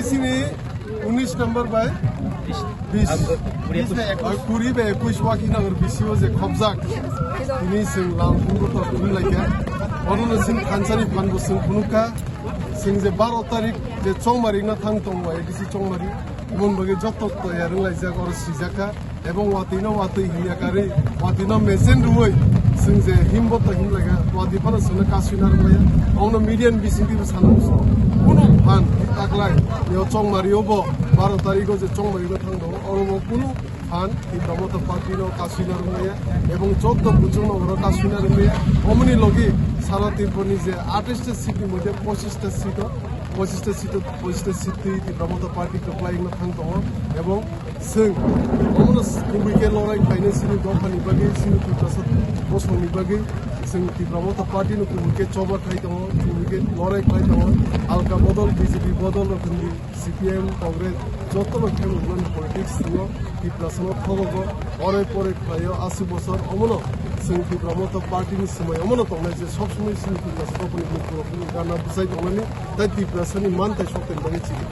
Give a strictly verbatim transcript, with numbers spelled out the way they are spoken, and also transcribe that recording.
Sini unis number bai bis. Kuri bai ekuis Wakinagar B C O je khobjak. Ini sing lang pun to pun lagi. Ono no sing khansani phan bo sing phunuka. Sing je baro tarik je chongmari na thang tong bai A D C chongmari. Mon bagi joto to yarung lai jak or sijaka. Ebong watwi no watwi hinya kari, watwi no mechen ruwi, sing je himbo to him laga, watwi phano sing no kasui na rwmaya. Ong no media ni bising twi sana musu. Kuno phan taklai, yo chongmari obo, baro tarik o je chongmari no thang do, oro bo kuno phan, Tipra Motha Party no kasui na rwmaya, ebong joto buchung no oro kasui na rwmaya. Omoni logi sara Tripura ni je atais ta seat ni moddhe pochis ta seat o, pochis ta seat o, pochis ta seat twi Tipra Motha Party kwplai no thang tongo, ebong Chwng omono kubui khe lorai khlainai chini dophani bagwi, chini Tiprasa bosongni bagwi. Chwng Tipra Motha Party no kubui khe choba khai tongo, kubui khe lorai khlai tongo. Alka bodol, B J P bodol rok hindi, C P M, Congress, jotono khe mwnani politics tongo. Tiprasano thogogo, orai porai khlaio, aswk bosor omono chwng Tipra Motha Party ni swmai omono tongnai je sob somoi chini Tiprasa dophani bukhurok gana bwchai tongnani, tai Tiprasani man tai sokthani bagwi chini.